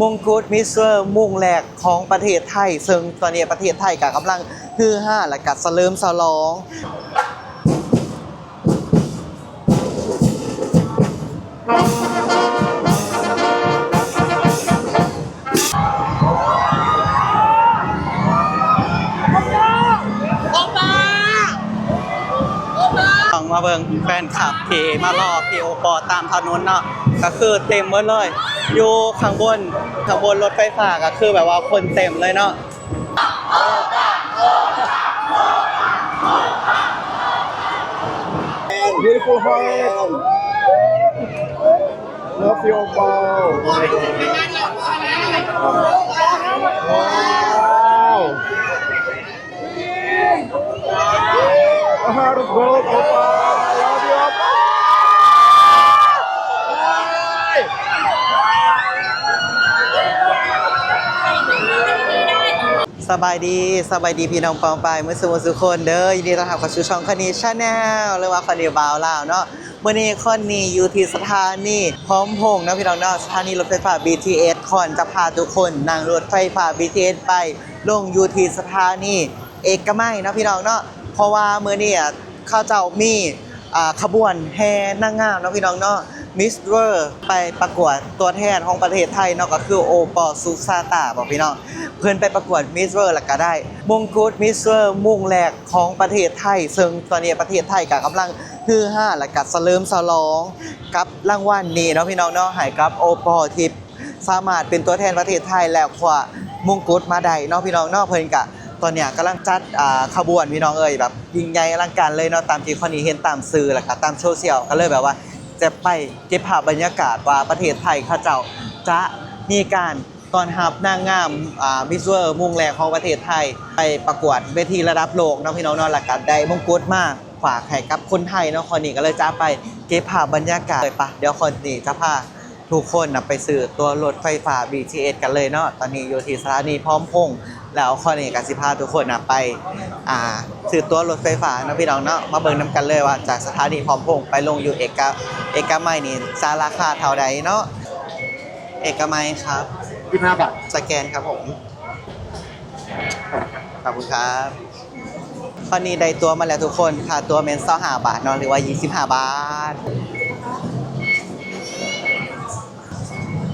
ມົງກຸດມິສເວີມຸ້ງແລກຂອງປະເທດໄທ ເຊິ່ງຕອນນີ້ປະເທດໄທກໍກຳລັງຮືຮາ ແລະ ກໍສະເຫຼີມສະຫຼອງ. ຕ້ອງມາເບິ່ງແຟນຄລັບທີ່ມາລໍພີ່ໂອປອຕາມຖະໜົນເນາະ ກໍຄືເຕັມເບິດເລີຍ ຢູ່ຂ້າງບົນ ຂ້າງບົນລົດໄຟຟ້າ ກໍຄືແບບວ່າຄົນເຕັມເລີຍເນາະ. Beautiful hand. Love you, Oppa. Wow. A heart of gold, Oppa. Love you, Oppa. ສະບາຍດີ ສະບາຍດີພີ່ນ້ອງປ້ອງປາຍໝົດສູ່ໝູ່ສູ່ຄົນເດີ. ຍິນດີຕ້ອນຮັບເຂົ້າສູ່ຊ່ອງຄະນີ Channel ຫຼືວ່າຄະນີບ່າວລາວເນາະ. ມື້ນີ້ຄອນນີຢູ່ທີ່ສະຖານີພ້ອມພົງເນາະ ພີ່ນ້ອງເນາະ, ສະຖານີລົດໄຟຟ້າ ບີທີເອສ. ຄອນຈະພາທຸກຄົນນັ່ງລົດໄຟຟ້າ ບີທີເອສ ໄປລົງຢູ່ທີ່ສະຖານີເອກະໄມເນາະ ພີ່ນ້ອງເນາະ. ເພາະວ່າມື້ນີ້ ອາ ເຂົາເຈົ້າມີ ອາ ຂະບວນແຫ່ນາງງາມເນາະ ພີ່ນ້ອງເນາະ, Miss World ໄປປະກວດຕົວແທນຂອງປະເທດໄທເນາະ ກໍຄືໂອປໍ ສຸຊາຕາ ບໍພີ່ນ້ອງ. ເພິ່ນໄປປະກວດ Miss World ແລ້ວກໍໄດ້ມົງກຸດ Miss World ມຸ້ງແລກຂອງປະເທດໄທ, ເຊິ່ງຕອນນີ້ປະເທດໄທກໍກຳລັງຮືຮາ ແລ້ວກໍສະເຫຼີມສະຫຼອງກັບລາງວັນນີ້ເນາະ ພີ່ນ້ອງເນາະ, ໃຫ້ກັບໂອປໍ ທີ່ສາມາດເປັນຕົວແທນປະເທດໄທ ແລ້ວຄວ້າມົງກຸດມາໄດ້ເນາະ ພີ່ນ້ອງເນາະ. ເພິ່ນກະຕອນເນີ້ຍກຳລັງຈັດ ອາ ຂະບວນ ພີ່ນ້ອງເອີຍ, ແບບຍິ່ງໃຫຍ່ອະລັງການເລີຍເນາະ, ຕາມທີ່ຄອນນີເຫັນຕາມສື່ ແລ້ວກະຕາມໂຊຊຽວ, ກໍເລີຍແບບວ່າຈະໄປເກັບພາບບັນຍາກາດວ່າປະເທດໄທເຂົາເຈົ້າຈະມີການ ຕ້ອນຮັບນາງງາມ ອາ Miss World ມຸ້ງແລກຂອງປະເທດໄທ ໄປປະກວດເວທີລະດັບໂລກເນາະ ພີ່ນ້ອງເນາະ, ແລ້ວກໍໄດ້ມົງກຸດມາຝາກໃຫ້ກັບຄົນໄທເນາະ. ຄອນນີກໍເລີຍຈະໄປເກັບພາບບັນຍາກາດ. ໄປ ດຽວຄອນນີຈະພາທຸກຄົນນະໄປຊື້ຕົ໋ວລົດໄຟຟ້າ ບີທີເອສ ກັນເລີຍເນາະ. ຕອນນີ້ຢູ່ທີ່ສະຖານີພ້ອມພົງ ແລ້ວຄອນນີກໍຊິພາທຸກຄົນນະໄປ ອາ ຊື້ຕົ໋ວລົດໄຟຟ້າເນາະ ພີ່ນ້ອງເນາະ. ມາເບິ່ງນຳກັນເລີຍວ່າຈາກສະຖານີພ້ອມພົງໄປລົງຢູ່ເອກະ ເອກະໄມນີ້ຈະລາຄາເທົ່າໃດເນາະ. ເອກະໄມຄັບ ສິບຫ້າບາດ ສະແກນຄັບຜົມ. ຂອບຄຸນຄັບ. ຕອນນີ້ໄດ້ຕົ໋ວມາແລ້ວທຸກຄົນ, ຄ່າຕົ໋ວແມ່ນຊາວຫ້າບາດເນາະ ຫຼືວ່າຊາວຫ້າບາດ.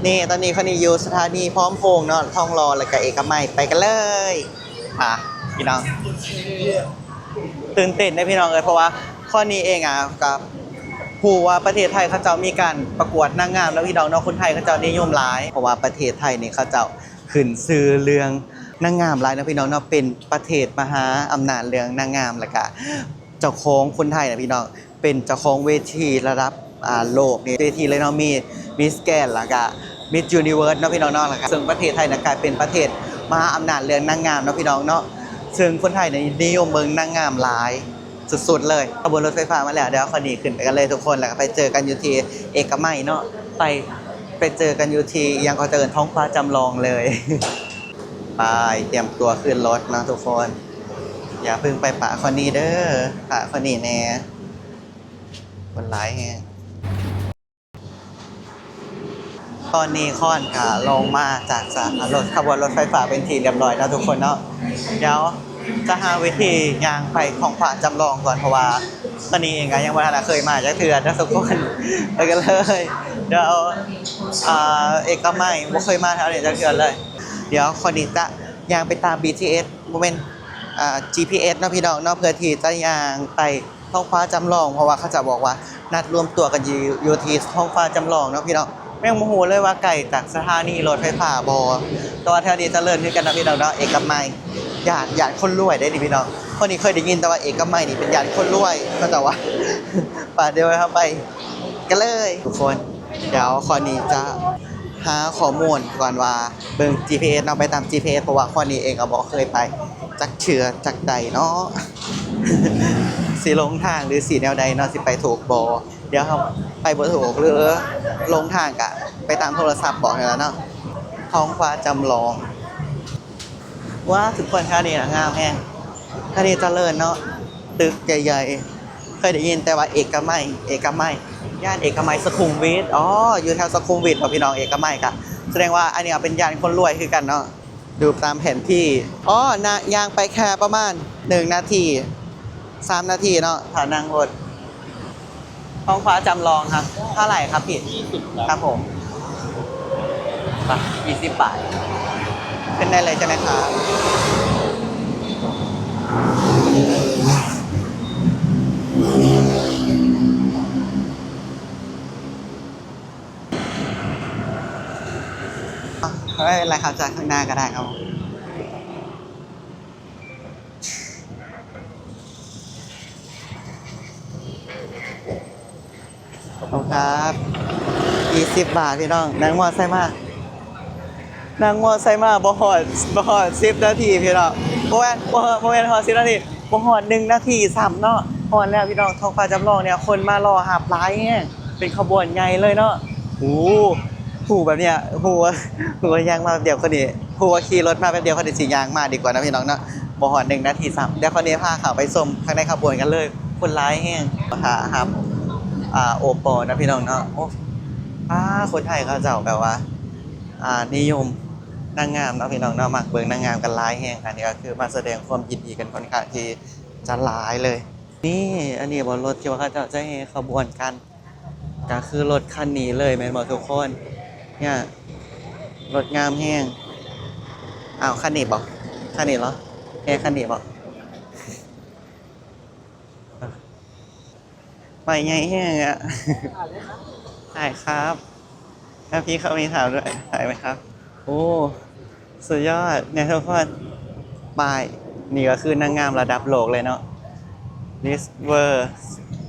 ນີ້ ຕອນນີ້ຄອນນີຢູ່ສະຖານີພ້ອມພົງເນາະ, ທອງຫຼໍ່ ແລ້ວກະເອກະໄມ, ໄປກັນເລີຍ. ມາ ພີ່ນ້ອງ ຕື່ນເຕັ້ນເດ້ພີ່ນ້ອງເອີຍ, ເພາະວ່າຄອນນີເອງ ອາ ກໍຮູ້ວ່າປະເທດໄທເຂົາເຈົ້າມີການປະກວດນາງງາມເນາະ ພີ່ນ້ອງເນາະ, ຄົນໄທເຂົາເຈົ້ານິຍົມຫຼາຍ ເພາະວ່າປະເທດໄທນີ້ເຂົາເຈົ້າຂຶ້ນຊື່ເລື່ອງນາງງາມຫຼາຍເນາະ ພີ່ນ້ອງເນາະ, ເປັນປະເທດມະຫາອຳນາດເລື່ອງນາງງາມ, ແລ້ວກະເຈົ້າຂອງຄົນໄທນະ ພີ່ນ້ອງ ເປັນເຈົ້າຂອງເວທີລະດັບ ອາ ໂລກນີ້ ເວທີເລີຍເນາະ, ມີ Miss Grand ແລ້ວກະ Miss Universe ເນາະ ພີ່ນ້ອງເນາະ, ແລ້ວກະເຊິ່ງປະເທດໄທນະກາຍເປັນປະເທດມະຫາອຳນາດເລື່ອງນາງງາມເນາະ ພີ່ນ້ອງເນາະ, ເຊິ່ງຄົນໄທນີ້ນິຍົມເບິ່ງນາງງາມຫຼາຍສຸດໆເລີຍ. ຂະບວນລົດໄຟຟ້າມາແລ້ວ, ດຽວຄອນນີຂຶ້ນໄປກັນເລີຍທຸກຄົນ, ແລ້ວກໍໄປເຈີກັນຢູ່ທີ່ເອກະໄມເນາະ, ໄປ ໄປເຈີກັນຢູ່ທີ່ ອີ່ຫຍັງເຂົາເອີ້ນ ທ້ອງຟ້າຈຳລອງເລີຍ. ໄປ ຕຽມຕົວຂຶ້ນລົດເນາະທຸກຄົນ. ຢ່າເພິ່ງໄປປະຄອນນີເດີ, ປະຄອນນີແດ່, ຄົນຫຼາຍແຮງ. ຕອນນີ້ຄອນກໍລົງມາຈາກສະຖານລົດ ຂະບວນລົດໄຟຟ້າເປັນທີ່ລຽບຮ້ອຍເນາະທຸກຄົນເນາະ. ດຽວຈະຫາວິທີຍ່າງໄປທ້ອງຟ້າຈຳລອງກ່ອນ ເພາະວ່າຄອນນີເອງກໍຍັງບໍ່ທັນເຄີຍມາຈັກເທື່ອເນາະທຸກຄົນ. ໄປກັນເລີຍ. ດຽວ ອາ ເອກະໄມ ບໍ່ເຄີຍມາແຖວນີ້ຈັກເທື່ອເລີຍ. ດຽວຄອນນີຈະຍ່າງໄປຕາມ ບີທີເອສ ບໍ່ແມ່ນ ອາ ຈີພີເອສ ເນາະ ພີ່ນ້ອງເນາະ ເພື່ອທີ່ຈະຍ່າງໄປທ້ອງຟ້າຈຳລອງ ເພາະວ່າເຂົາເຈົ້າບອກວ່ານັດລວມຕົວກັນຢູ່ ຢູ່ທີ່ທ້ອງຟ້າຈຳລອງເນາະ ພີ່ນ້ອງ. ແມ່ນບໍ່ຮູ້ເລີຍວ່າໄກຈາກສະຖານີລົດໄຟຟ້າບໍ່, ແຕ່ວ່າແຖວນີ້ຈະເລີນຄືກັນເນາະ ພີ່ນ້ອງເນາະ. ເອກະໄມ ຢ້ານ ຢ້ານຄົນລວຍເດ້ນີ້ ພີ່ນ້ອງ, ຄອນນີເຄີຍໄດ້ຍິນແຕ່ວ່າເອກະໄມນີ້ເປັນຢ້ານຄົນລວຍ ເຂົາເຈົ້າວ່າ. ໄປ ດຽວເຮົາໄປກັນເລີຍທຸກຄົນ. ດຽວຄອນນີຈະຫາຂໍ້ມູນກ່ອນວ່າ ເບິ່ງຈີພີເອສເນາະ, ໄປຕາມຈີພີເອສ ເພາະວ່າຄອນນີເອງກໍບໍ່ເຄີຍໄປຈັກເທື່ອຈັກໃດເນາະ. ຊິຫຼົງທາງ ຫຼື ຊິແນວໃດເນາະ, ຊິໄປຖືກບໍ່? ດຽວເຮົາໄປບໍ່ຖືກ ຫຼື ຫຼົງທາງກະໄປຕາມໂທລະສັບບອກນີ້ແຫຼະເນາະ. ທ້ອງຟ້າຈຳລອງ. ວ້າ ທຸກຄົນ ແຖວນີ້ນະງາມແຮງ, ແຖວນີ້ຈະເລີນເນາະ, ຕຶກໃຫຍ່ໆ. ເຄີຍໄດ້ຍິນແຕ່ວ່າເອກະໄມ ເອກະໄມ ຢ້ານເອກະໄມ ສຸຂຸມວິດ. ອໍ ຢູ່ແຖວສຸຂຸມວິດບໍພີ່ນ້ອງ? ເອກະໄມກະ ສະແດງວ່າອັນນີ້ເປັນຍ່ານຄົນລວຍຄືກັນເນາະ ດູຕາມແຜນທີ່. ອໍ ນະ ຍ່າງໄປແຄ່ປະມານໜຶ່ງນາທີ ສາມນາທີເນາະ ຖ້ານັ່ງລົດທ້ອງຟ້າຈຳລອງ. ເທົ່າໃດຄັບພີ່? ຍີ່ສິບ ຄັບ ຄັບຜົມ. ໄປ ຍີ່ສິບບາດ ຂຶ້ນໄດ້ເລີຍໃຊ່ໄໝຄັບ? ເອີຍ ໄລ່ເຂົ້າຈາກຂ້າງໜ້າກໍໄດ້ຄັບ. ຂອບຄຸນຄັບ. ຍີ່ສິບບາດພີ່ນ້ອງ. ນັ່ງມໍໄຊມາ ນັ່ງມໍໄຊມາບໍ່ຮອດ ບໍ່ຮອດສິບນາທີພີ່ນ້ອງ. ບໍ່ແມ່ນ ບໍ່ ບໍ່ແມ່ນຮອດສິບນາທີ ບໍ່ຮອດໜຶ່ງນາທີຊ້ຳເນາະ. ຮອດແລ້ວພີ່ນ້ອງ ທ້ອງຟ້າຈຳລອງເນຍ ຄົນມາລໍຮັບຫຼາຍແຮງ ເປັນຂະບວນໃຫຍ່ເລີຍເນາະ. ໂອ້ ຮູ້ແບບເນີ້ຍ ຮູ້ວ່າ ຮູ້ວ່າຍ່າງມາແປັບດຽວ ຄົນນີ້ ຮູ້ວ່າຂີ່ລົດມາແປັບດຽວ ຄົນນີ້ຊິຍ່າງມາດີກວ່າເນາະພີ່ນ້ອງເນາະ. ບໍ່ຮອດໜຶ່ງນາທີຊ້ຳ. ດຽວຄົນນີ້ພາເຂົ້າໄປຊົມຂ້າງໃນຂະບວນກັນເລີຍ. ຄົນຫຼາຍແຮງ ຖ້າຮັບ ອ່າ ໂອປໍເນາະພີ່ນ້ອງເນາະ. ໂອ້ ອາ ຄົນໄທເຂົາເຈົ້າແບບວ່າ ອ່າ ນິຍົມນາງງາມເນາະພີ່ນ້ອງເນາະ ມັກເບິ່ງນາງງາມກັນຫຼາຍແຮງ. ອັນນີ້ກໍຄືມາສະແດງຄວາມຍິນດີກັນຂ້ອນຂ້າງທີ່ຈະຫຼາຍເລີຍ. ນີ້ ອັນນີ້ບໍ່ ລົດທີ່ວ່າເຂົາເຈົ້າຈະແຫ່ຂະບວນກັນ ກໍຄືລົດຄັນນີ້ເລີຍແມ່ນບໍ່ທຸກຄົນ? ເນຍ ລົດງາມແຮງ. ອ້າວ ຄັນນີ້ບໍ່? ຄັນນີ້ເຫລອ? ແຫ່ຄັນນີ້ບໍ່? ປ້າຍໃຫຍ່ແຮງອະ. ຖ່າຍครับ ถ้าพี่เขามีถามด้วย ถ่ายไหมครับ? ໂອ້ ສຸດຍອດເນຍທຸກຄົນ. ປ້າຍນີ້ກໍຄືນາງງາມລະດັບໂລກເລີຍເນາະ Miss World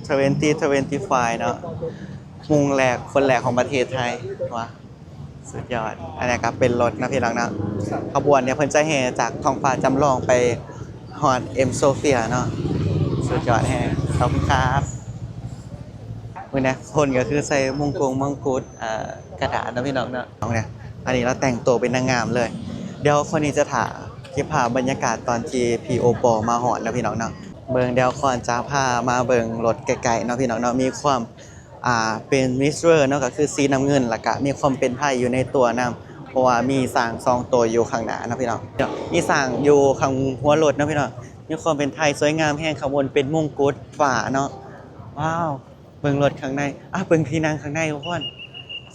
twenty twenty-five ເນາະ ມຸງແລກຄົນແລກຂອງປະເທດໄທ. ວ້າ ສຸດຍອດ. ອັນນີ້ກໍເປັນລົດເນາະພີ່ນ້ອງເນາະ ຂະບວນເນຍເພິ່ນຈະແຫ່ຈາກທ້ອງຟ້າຈຳລອງໄປຮອດເອັມໂຊເຟຍເນາະ. ສຸດຍອດແຮງ. ຂອບຄຸນຄັບ. ເບິ່ງແນະ ຄົນກໍຄືໃສ່ມົງກົງມົງກຸດ ເອີ ກະດາດເນາະພີ່ນ້ອງເນາະ. ເອົາແນະ ອັນນີ້ລາວແຕ່ງໂຕເປັນນາງງາມເລີຍ. ດຽວຂ້ອຍນີ້ຈະຖ້າເກັບພາບບັນຍາກາດຕອນທີ່ພີ່ໂອປໍມາຮອດເນາະພີ່ນ້ອງເນາະ. ເບິ່ງ ດຽວຂ້ອຍຈະພາມາເບິ່ງລົດໃກ້ໆເນາະພີ່ນ້ອງເນາະ. ມີຄວາມ ອ່າ ເປັນ Miss World ເນາະ ກໍຄືສີນ້ຳເງິນ ແລ້ວກະມີຄວາມເປັນໄທຢູ່ໃນຕົວນຳ ເພາະວ່າມີຊ້າງສອງໂຕຢູ່ຂ້າງໜ້າເນາະພີ່ນ້ອງ. ມີຊ້າງຢູ່ຂ້າງຫົວລົດເນາະພີ່ນ້ອງ. ມີຄວາມເປັນໄທສວຍງາມແຮງ. ຂ້າງບົນເປັນມົງກຸດຟ້າເນາະ. ວ້າວ ເບິ່ງລົດຂ້າງໃນ ອ່ະ ເບິ່ງທີ່ນັ່ງຂ້າງໃນທຸກຄົນ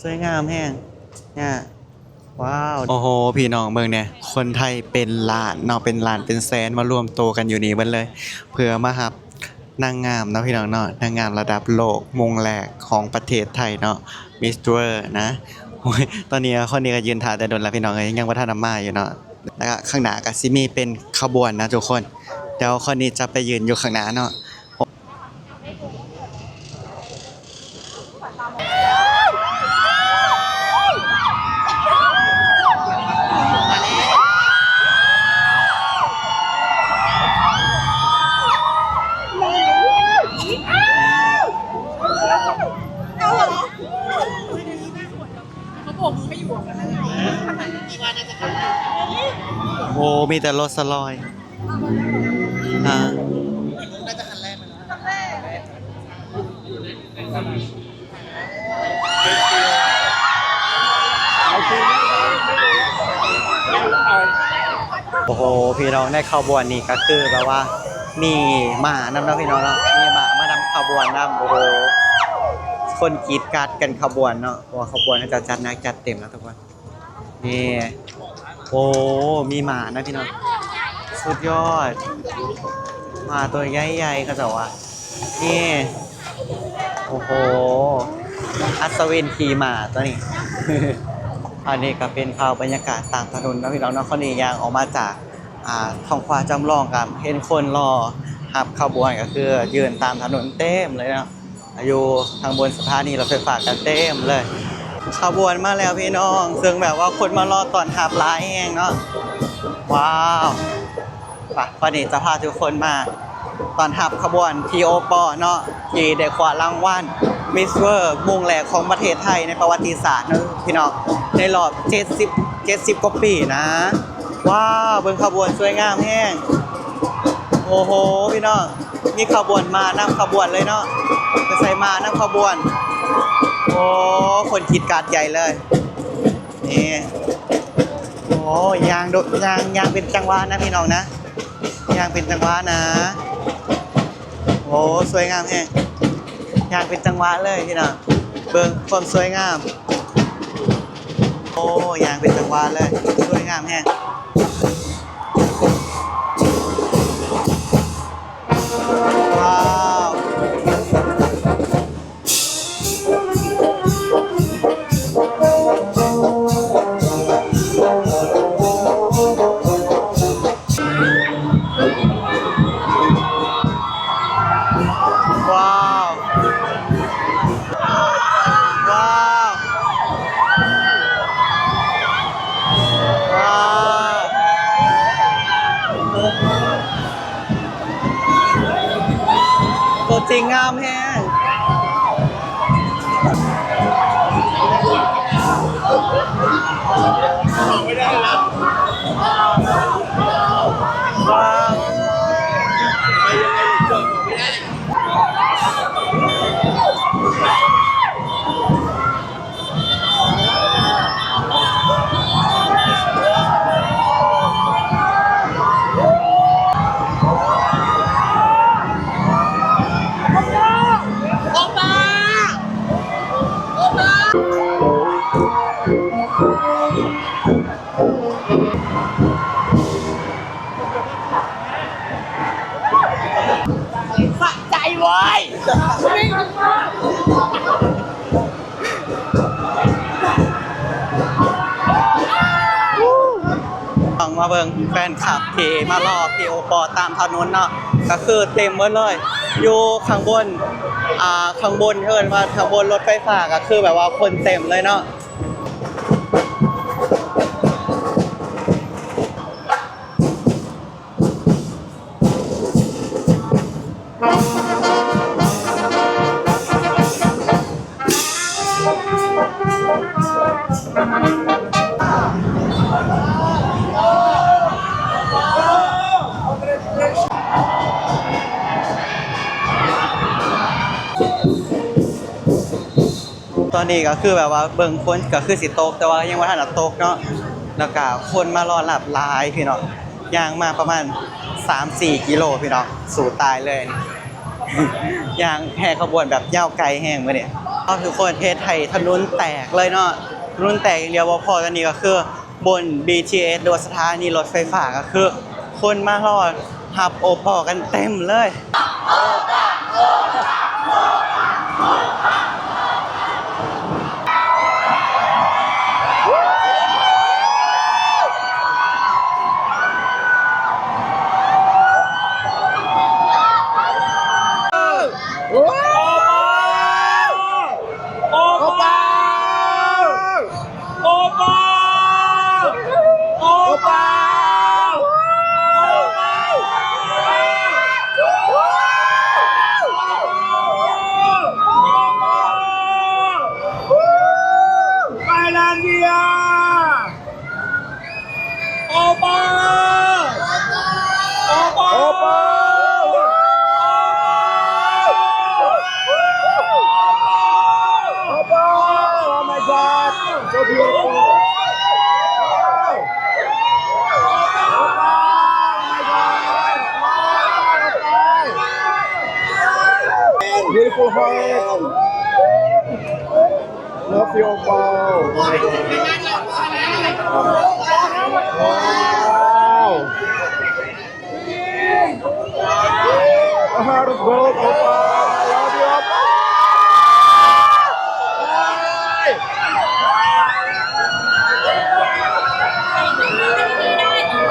ສວຍງາມແຮງນະ. ວ້າວ ໂອ້ໂຫ ພີ່ນ້ອງເບິ່ງແດ່ ຄົນໄທເປັນລ້ານເນາະ ເປັນລ້ານເປັນແສນ ມາລວມໂຕກັນຢູ່ນີ້ເບິດເລີຍ ເພື່ອມາຮັບນາງງາມເນາະ ພີ່ນ້ອງເນາະ ນາງງາມລະດັບໂລກ ມຸງແລກຂອງປະເທດໄທເນາະ Miss World ນະ. ໂອ້ຍ ຕອນນີ້ຄົນນີ້ກໍຢືນຖ້າແຕ່ດົນລະ ພີ່ນ້ອງເອີຍ ຍັງບໍ່ທັນໄດ້ມາຢູ່ເນາະ. ແລ້ວກໍຂ້າງໜ້າກໍຊິມີເປັນຂະບວນນະທຸກຄົນ. ດຽວຂ້ອຍນີ້ຈະໄປຢືນຢູ່ຂ້າງໜ້າເນາະ. ໂອ້ ມີແຕ່ລົດສະລອຍ ອ່າ ໂອ້ໂຫ ພີ່ນ້ອງ ໃນຂະບວນນີ້ກໍຄືແບບວ່າມີມ້ານຳເນາະ ພີ່ນ້ອງເນາະ ມີມ້າມານຳຂະບວນນຳ. ໂອ້ໂຫ ຄົນກຣີດກາດກັນຂະບວນເນາະ ເພາະວ່າຂະບວນເຂົາເຈົ້າຈັດໜັກຈັດເຕັມເນາະທຸກຄົນ. ນີ້ ໂອ້ ມີໝານະພີ່ນ້ອງ ສຸດຍອດ ໝາຕົວໃຫຍ່ໆ ເຂົາເຈົ້າວ່າ ນີ້ ໂອ້ໂຫ ອັດສະວິນຂີ່ໝາຕົວນີ້. ອັນນີ້ກໍເປັນພາບບັນຍາກາດຕາມຖະໜົນເນາະພີ່ນ້ອງເນາະ. ຂ້ອຍນີ້ຍ່າງອອກມາຈາກ ອ່າ ທ້ອງຟ້າຈຳລອງ ກໍເຫັນຄົນລໍຮັບຂະບວນ ກໍຄືຢືນຕາມຖະໜົນເຕັມເລີຍເນາະ. ຢູ່ທາງບົນສະຖານີລົດໄຟຟ້າກໍເຕັມເລີຍ. ຂະບວນມາແລ້ວພີ່ນ້ອງ ເຊິ່ງແບບວ່າຄົນມາລໍຕ້ອນຮັບຫຼາຍແຮງເນາະ. ວ້າວ ໄປ ວັນນີ້ຈະພາທຸກຄົນມາຕ້ອນຮັບຂະບວນພີ່ໂອປໍເນາະ ທີ່ໄດ້ຄວ້າລາງວັນ Miss World ມຸ້ງແລກຂອງປະເທດໄທໃນປະຫວັດຕິສາດເນາະພີ່ນ້ອງ ໃນລອບເຈັດສິບ ເຈັດສິບກວ່າປີນະ. ວ້າວ ເບິ່ງຂະບວນສວຍງາມແຮງ. ໂອ້ໂຫ ພີ່ນ້ອງ ມີຂະບວນມ້ານຳຂະບວນເລີຍເນາະ ໄປໃສ່ມ້ານຳຂະບວນ. ໂອ້ ຄົນກຣີດກາດໃຫຍ່ເລີຍ. ນີ້ ໂອ້ ຍ່າງໂດ ຍ່າງ ຍ່າງເປັນຈັງຫວະນະພີ່ນ້ອງນະ ຍ່າງເປັນຈັງຫວະນະ. ໂອ້ ສວຍງາມແຮງ ຍ່າງເປັນຈັງຫວະເລີຍພີ່ນ້ອງ ເບິ່ງຄວາມສວຍງາມ. ໂອ້ ຍ່າງເປັນຈັງຫວະເລີຍ ສວຍງາມແຮງ. ວ້າວ ວ້າວ ວ້າວ ວ້າວ ຕົວຈິງງາມແຮງ. ສະໃຈເວີຍ. ຕ້ອງມາເບິ່ງແຟນຄລັບທີ່ມາລໍພີ່ໂອປໍຕາມຖະໜົນເນາະ ກະຄືເຕັມເບິດເລີຍ ຢູ່ຂ້າງບົນ ອ່າ ຂ້າງບົນ ເອີ້ນວ່າຂ້າງບົນລົດໄຟຟ້າ ກະຄືແບບວ່າຄົນເຕັມເລີຍເນາະ. ຕອນນີ້ກະຄືແບບວ່າເບິ່ງຝົນກະຄືຊິຕົກ ແຕ່ວ່າຍັງບໍ່ທັນອະຕົກເນາະ ແລ້ວກະຄົນມາລໍຮັບຫຼາຍພີ່ນ້ອງ ຍ່າງມາປະມານສາມສີ່ກິໂລພີ່ນ້ອງ ສູ້ຕາຍເລີຍ ຍ່າງແຫ່ຂະບວນແບບຍາວໄກແຮງມື້ນີ້ ເອົາ ທຸກຄົນ ເຮັດໃຫ້ຖະໜົນແຕກເລີຍເນາະ ຖະໜົນແຕກຢ່າງດຽວບໍ່ພໍ ຕອນນີ້ກະຄື ບົນບີທີເອສ ຫຼືວ່າສະຖານີລົດໄຟຟ້າ ກະຄືຄົນມາລໍຮັບໂອປໍກັນເຕັມເລີຍ. Thailandia! Opa! Opa! Opa! Opa! Oh my God! So beautiful! Wow! Opa! Oh my God! Wow! Beautiful home! Love you, Opa. Wow. Harus gold, Opa. Love you, Opa.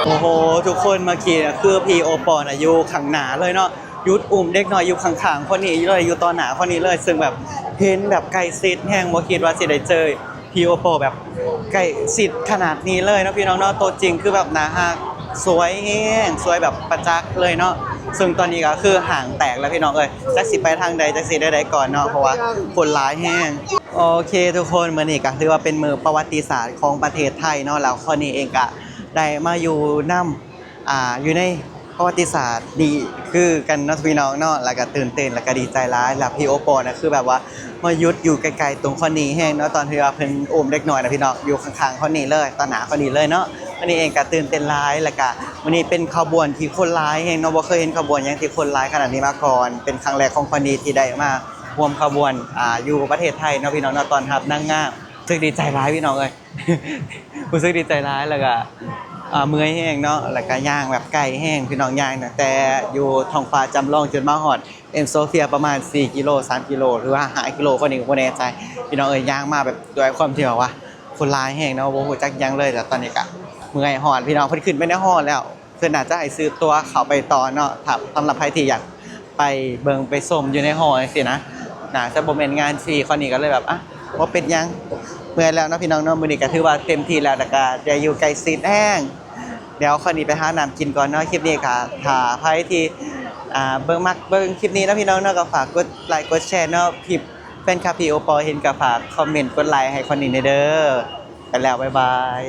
ໂອ້ໂຫ ທຸກຄົນ ເມື່ອກີ້ນະ ຄືພີ່ໂອປໍນະ ຢູ່ຂ້າງໜ້າເລີຍເນາະ. ຢຸດອຸ້ມເດັກນ້ອຍຢູ່ຂ້າງໆຄົນນີ້ເລີຍ ຢູ່ຕໍ່ໜ້າຄົນນີ້ເລີຍ ເຊິ່ງແບບເຫັນແບບໃກ້ຊິດແຮງ ບໍ່ຄິດວ່າຊິໄດ້ເຈີພີ່ໂອປໍແບບໃກ້ຊິດຂະໜາດນີ້ເລີຍເນາະພີ່ນ້ອງເນາະ. ໂຕຈິງຄືແບບໜ້າຮັກ ສວຍແຮງ ສວຍແບບປະຈັກເລີຍເນາະ. ເຊິ່ງຕອນນີ້ກະຄືຫ້າງແຕກແລ້ວພີ່ນ້ອງເອີຍ ຈັກຊິໄປທາງໃດ ຈັກຊິແນວໃດກ່ອນເນາະ ເພາະວ່າຄົນຫຼາຍແຮງ. ໂອເຄທຸກຄົນ ມື້ນີ້ກະຖືວ່າເປັນມື້ປະຫວັດຕິສາດຂອງປະເທດໄທເນາະ ແລ້ວຂ້ອຍນີ້ເອງກະໄດ້ມາຢູ່ນຳ ອ່າ ຢູ່ໃນ ປະຫວັດຕິສາດນີ້ຄືກັນເນາະພີ່ນ້ອງເນາະ ແລ້ວກະຕື່ນເຕັ້ນ ແລ້ວກະດີໃຈຫຼາຍ ແລ້ວພີ່ໂອປໍນະ ຄືແບບວ່າມາຢຸດຢູ່ໃກ້ໆຕົງຄອນນີແຮງເນາະ ຕອນທີ່ວ່າເພິ່ນອຸ້ມເດັກນ້ອຍນະພີ່ນ້ອງ ຢູ່ຂ້າງໆຄອນນີເລີຍ ຕໍ່ໜ້າຄອນນີເລີຍເນາະ. ຄອນນີເອງກະຕື່ນເຕັ້ນຫຼາຍ ແລ້ວກະມື້ນີ້ເປັນຂະບວນທີ່ຄົນຫຼາຍແຮງເນາະ ບໍ່ເຄີຍເຫັນຂະບວນຫຍັງທີ່ຄົນຫຼາຍຂະໜາດນີ້ມາກ່ອນ ເປັນຄັ້ງແລກຂອງຄອນນີທີ່ໄດ້ມາຮ່ວມຂະບວນ ອ່າ ຢູ່ປະເທດໄທເນາະພີ່ນ້ອງເນາະ ຕ້ອນຮັບນາງງາມ. ຮູ້ສຶກດີໃຈຫຼາຍພີ່ນ້ອງເອີຍ ຮູ້ສຶກດີໃຈຫຼາຍ ແລ້ວກະ ອ່າ ເມື່ອຍແຮງເນາະ ແລ້ວກະຍ່າງແບບໄກແຮງພີ່ນ້ອງ ຍ່າງຕັ້ງແຕ່ຢູ່ທ້ອງຟ້າຈຳລອງຈົນມາຮອດເອັນໂຊເຟຍປະມານສີ່ກິໂລ ສາມກິໂລ ຫຼືວ່າຫ້າກິໂລ ຄອນນີ້ກະບໍ່ແນ່ໃຈພີ່ນ້ອງເອີຍ. ຍ່າງມາແບບດ້ວຍຄວາມທີ່ແບບວ່າຄົນຫຼາຍແຮງເນາະ ບໍ່ຮູ້ຈັກຫຍັງເລີຍ ແລ້ວຕອນນີ້ກະເມື່ອຍຮ້ອນພີ່ນ້ອງ. ເພິ່ນຂຶ້ນໄປໃນຫໍແລ້ວ ເພິ່ນອາດຈະໃຫ້ຊື້ຕົ໋ວເຂົ້າໄປຕໍ່ເນາະ ຖ້າສຳລັບໃຜທີ່ຢາກໄປເບິ່ງໄປຊົມຢູ່ໃນຫໍຈັ່ງຊີ້ນະ ໜ້າຈະບໍ່ແມ່ນງານຟຣີ ຄອນນີ້ກະເລີຍແບບ ອ່ະ ບໍ່ເປັນຫຍັງ ເມື່ອຍແລ້ວເນາະພີ່ນ້ອງເນາະ. ມື້ນີ້ກະຖືວ່າເຕັມທີ່ແລ້ວ ແລ້ວກະໄດ້ຢູ່ໃກ້ຊິດແຮງ. ດຽວຄອນນີ້ໄປຫານ້ຳກິນກ່ອນເນາະ. ຄລິບນີ້ກະຖ້າໃຜທີ່ ອ່າ ເບິ່ງ ມັກເບິ່ງຄລິບນີ້ເນາະພີ່ນ້ອງເນາະ ກະຝາກກົດໄລກົດແຊເນາະ. ພີ່ ແຟນຄລັບພີ່ໂອປໍເຫັນກະຝາກຄອມເມັນກົດໄລໃຫ້ຄອນນີ້ແດ່ເດີ. ໄປແລ້ວ ບາຍບາຍ.